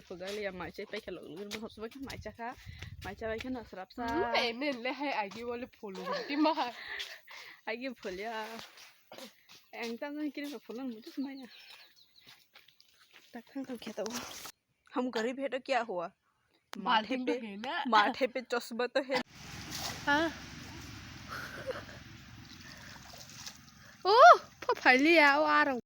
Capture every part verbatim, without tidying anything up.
Phuljakliya, mai chai paikha, log log rwma hopsubakhe mai chakha, mai chabaikhe no srapsa. Hmm, ene le hai agi bole phulu tima. Agi phulya. Ang tamjani kiri phulung mutus maya. Tak thang thang khe tabo. Hum garib hai to kya hua? माथे पे, माथे पे चश्मा तो है। हाँ। ओ, फफलिया, ओ, आ रहा हूँ।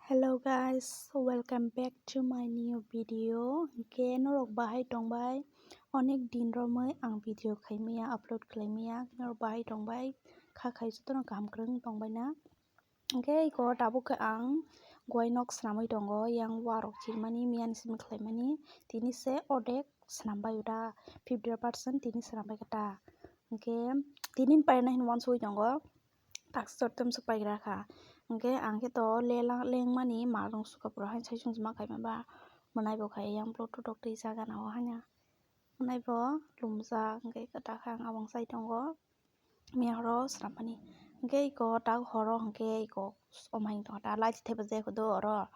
Hello guys, welcome back to my new video. Hingke norok bahai tongbai? Onek din romoi ang video khaimaya, upload khlaimaya. Norok bahai tongbai? Kha khai jotono kaham kwrwng tongbai na? Hingke iko tabuk khe ang guai nok swnamwi tongo, yang warok chirmani miyani simi khlaimani, tini se odek swnambai ota, fifty percent tini swnambai khe ta. Hingke tini paina hin wansugwi tongo, taksa chortem swk paigra kha. Hingke ang khe to lela lengmani malrong sukha pura hai sai chwng chwma khaima ba mwnai bo khai yang bluetooth rok twi jaga na o hanya. Mwnai bo lumjak, hingke kwtak khe ang abang chai tongo. Miya horo swnam pani. Hingke iko tak horo hingke iko omo hai tongkha ta light thepajak do oro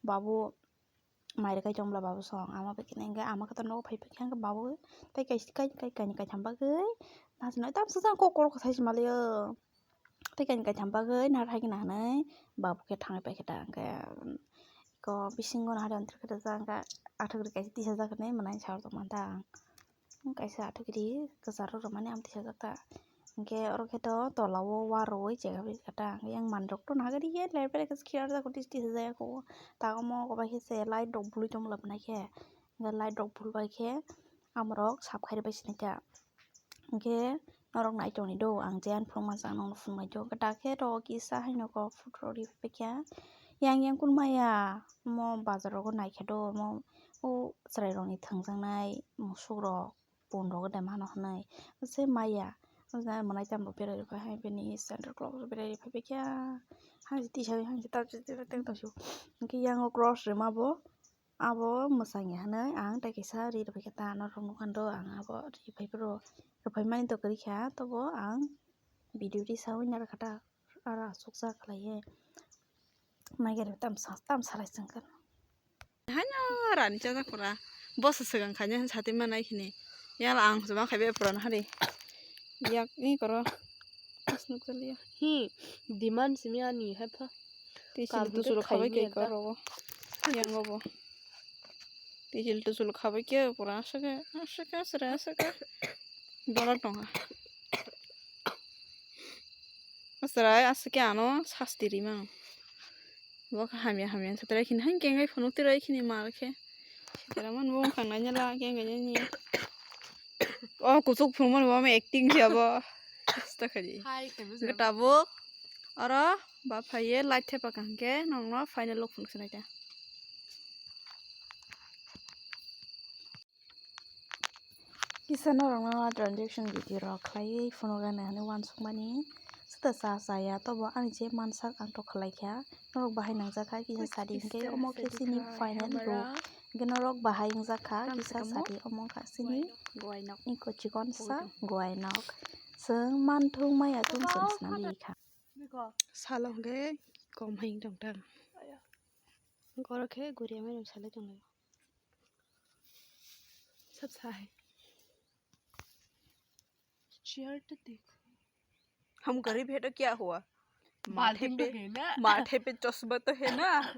babu mai rwkhai tongla babu song ama bai khe hingke ama khe nogo phai phai khe hingke babu tei kaisa kai kai kaini kaitham bagwi nasinai tamsajak kok koro kwthai se manliya tei kaini kaitham bagwi nar hai khe na hinui babu khe thangwi pai khe ta hingke iko bisingo nahari antre khe rijak hingke athukri kaisa tisajak hinui mwnai sa rwtongmani ta ang. Kaisa athukiri kwcharo rwmani amtwi sajak ta. Hingke oro khe to tola o warwi chega bai kha ta. Hingke yang manrok to nahagari ye lepre khe khiyar jako tisi tisi jaya kho. Ta omo kobangkhe se light rok bului tongmani khe. Hingke light rok bul bai khe amorok sap khairi bai sinai ta. Hingke norok nai tongni do ang je ani phunukma chang nokno phunuknai do. Hingke ta khe to kisa haino kok photo rok riphaikha. Yang yang kun maya omo bazar rogo naikhe do omo o chwrairokni thwngjaknai musukrok. Pun rok de mano hinui se maya. Mwnai tamo berai rok hai bini center clock rok berai rok phai khe hai tisa hai ta teng tong si. Hingke yang o cross rima bo abo mwsang ya hinui ang tei kaisa ri rok phai khe ta norok nukha do ang abo ri phai phuru rw phai mani to kwrwi kha tobo ang video ri saui narwkha ta aro aswk jak khlai he. Naiger tam sa tam salai chwng khe. Haino rani chajak pura. Bosa swkang khaina sati manai khini. Yala ang hwsama khaibe pura na hari. Yak ni koro. Hi, demand simi ani hai pha. Tisil tusulu khabai ke koro. Yang obo. Tisil tusulu khabai ke pura asake asake asre asake. Dora tonga. Asrai asake ano sasti ri mano. Bo khe hamya hamya wngkha tei khini hai khe phunuk twi rw khini mal khe. Sitara man bo wngkha nanya la khe khe ni. O kuchuk phunuk man bo acting khe abo. Asta khaji. Hai khe bo. Tabuk oro ba phaiye light thepa kha hwnkhe nongno final look phunuk sinai ta. Kisa norokno transaction video rok khlaiwi phunukgana hinwi uansukmani. Sita cha chaya tobo ani je mansak ang tok khlaikha. Norok bahai nangjakha kisa sadi hwnkhe omo khe chini final ruk. Hwnkhe norok bahai wngjakha kisa sadi omo wngkha chini iko chikonsa guai nok. Chwng manthung maya tong chwng swnamwi kha. Salo hwnkhe kom hai wng tongthang. Oro khe guriya mairum salai tonglaio. Sab sa hai. Chair to dekho. हम गरीब है तो क्या हुआ? माथे पे, माथे पे चश्मा तो है ना?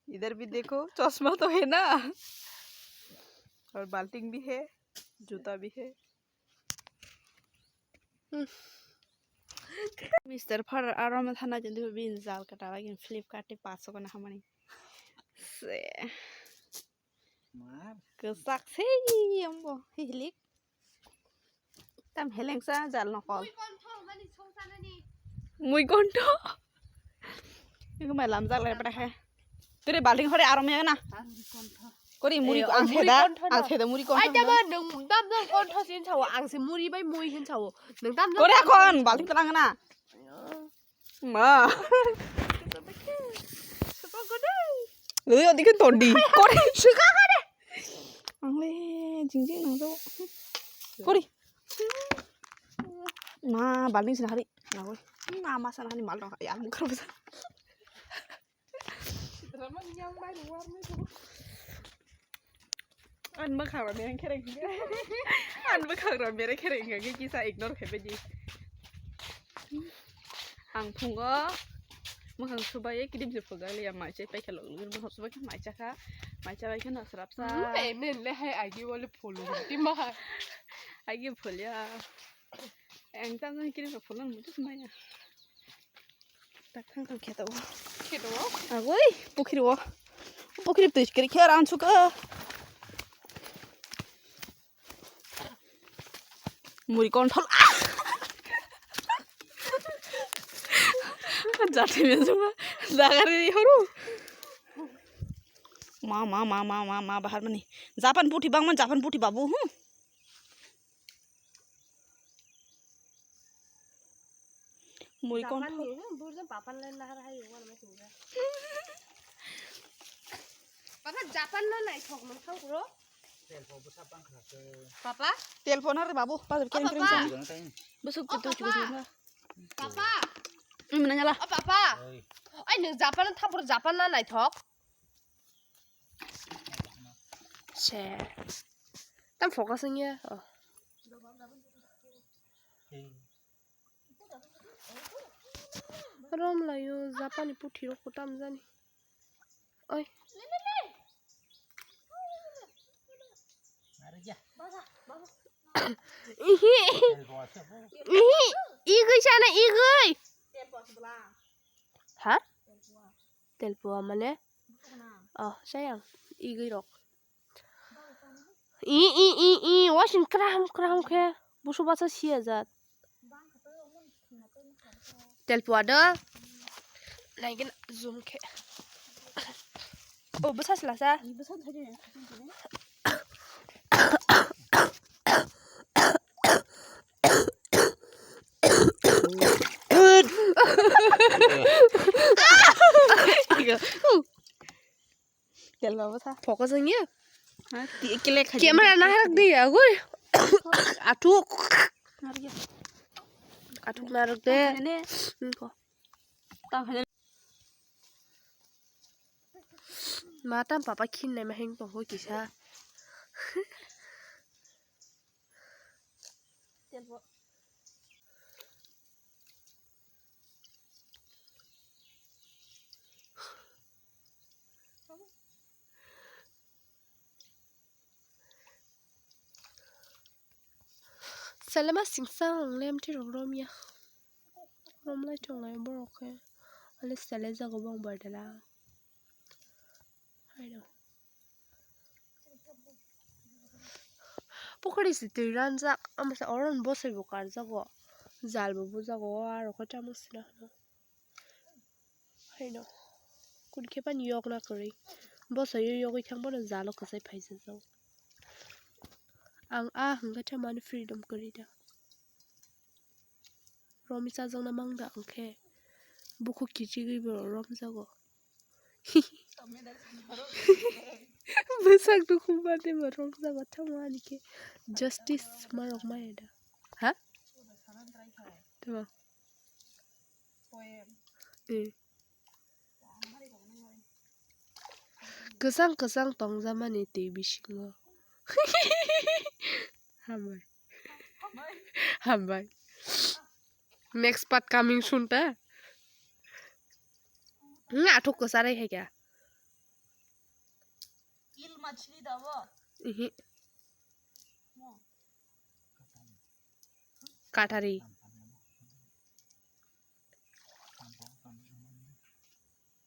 इधर भी देखो, चश्मा तो है ना? और बाल्टी भी है, जूता भी है। Mister Phar aro ma thana jindi bin jal kata lagi Flipkart te paso kana hamani. Se. Kwchak se yambo hilik. Tam heleng sa jal nokol. Mui kontho. Iku mai lamjak lai pada he. Turi balting hore arom ya na. Kori muri ang theda, ang theda muri kontho. Ai tabo nung dam dam kontho sin sawo ang se muri bai mui hin sawo. Nung dam dam. Kori akon balting telang na. Ma. Lui odi ke todi. Kori suka kare. Ang le jing jing nang do. Kori. Ma balting sin hari. Nagoi. Hmm, ama sana hani mal rok ya mukha rok. Ani bwkhak rok mere khereng. Ani bwkhak rok mere khereng khe kisa ignore khai baidi. Ang phungo mwkhang subai kidim se phunga liya mai chai paikha lok lok mwkhang subai khe mai chakha. Mai chabai khe no srapsa. Hmm, ene le hai agi wale phulu ti ma. Agi phulya. Ang tang kidim se phulu mutu sumaya. Tak thang thang khe tao. Khe tao? Agoi, pukhiri o. Pukhiri twi kiri khe ran suka. Muri konthol. Jati me juma. Dagari horu. Ma, ma, ma, ma, ma, ma, bahar mani. Japan puthi bang man, Japan puthi babu, hmm. Muri Japan konthol. Ni, hmm, burjang Japan lai nahar hai yugo na tunga. Papa, Japan no naithok nung thang kuro. Papa? Telpon hari babu, bazar Oh, kering kering papa. Sana. Besok Oh, tuh papa. Juga juga. Papa. Ini mana nyala? Oh, papa. Oi. Ai, nung Japan thang kuro, Japan na naithok. Se. Tam focus wngya. Oh. Rom layo, Japan ni puthi rok tam jani. Oi. Ihi. Ihi. Igui sana, igui. Ha? Telpua mane? Oh, sayang. Igui rok. I, i, i, i, wasin kram, kram khe. Busu basa siya jat. Telpua do. Naigin zoom khe. Oh, basa sila sa. Tel baba sa. Focus wngya. Ha, ti-, kile khaji. Camera naharak de ya, goi. Athuk. Narya. Athuk narak de. Nene. Nko. Tang khaji. Ma tam papa khin nai ma heng tong ho kisa. Tel bo. Selema singsa ang lem ti rok rom ya. Rom lai tong lai borok khe. Ale sele jago bang bardala. Haino. Pukhuri se twi ranjak, amasa oron bosoi bo karjago, jal bo bujago, o aro khe tamo sina hwno. Haino. Kun khe pani yok na kwrwi. Bosoi o yogwi thang bono jalo kwchai phaijajak. Ang a hwnkhe tamo ani freedom kwrwi da. Romwi chajakna mangda hwnkhe bukhuk kichigwi bo romjago. Bwsak dukhu mande bo romjago tamo ani khe justice marok maya da. Ha? Tamo. Eh. Kwchang kwchang tongjamani twi bisingo. Hambai. Hambai. Next part coming soon ta. Nga athuk kwchar hai kha. Ihi. Kathari.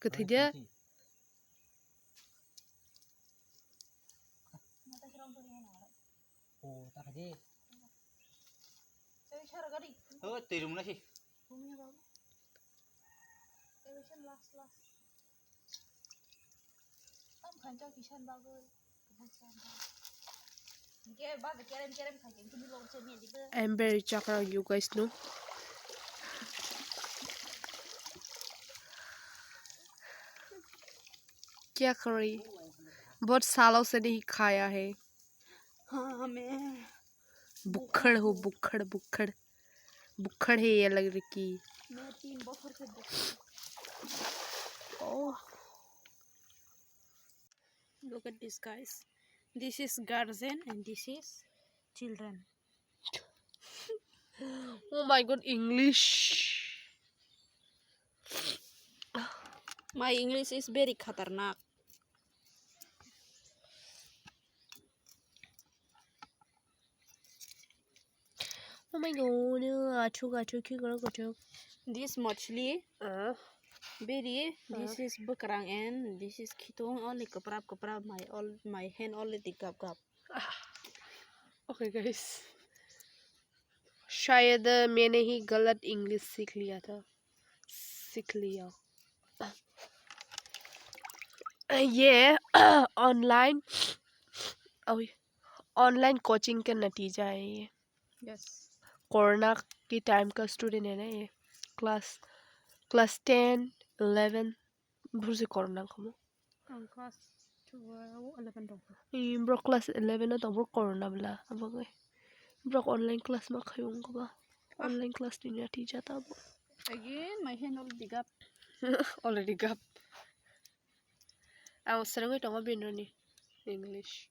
Kwthwi de. Oh, twi rwmani se. I am very chakra, you guys know. क्या करे? बहुत सालों से नहीं खाया है। हाँ, हमें बुक्खड़ हो, बुक्खड़, बुक्खड़। बुक्खड़ है ये लग रही की। मैं तीन बछर से देख Oh. Look at this, guys. This is guardian and this is children. Oh my God, English. My English is very khatarnak. Oh my God, achuk, achuk, ki goro gochuk. This machli, Uh, very, this uh. is bwkrang and this is khitung, only kwprap kwprap, my all, my hand already gap gap. Okay, guys. शायद मैंने ही गलत इंग्लिश सीख लिया था, सीख लिया। ये ऑनलाइन, ओए, ऑनलाइन कोचिंग का नतीजा है ये। Yes. कोरोना के टाइम का स्टूडेंट है ना ये। क्लास, क्लास टेन, इलेवन, बुझे कोरोना खमो। Ang class twelve, eleven dong. Ih, bro class eleven o tong, bro corona bla, abo bai. Bro online class ma khai wng ba. Online class ni ya teacher ta bo. Again, my hand already gap. Already gap. Ang serangwi tongo bini ni English.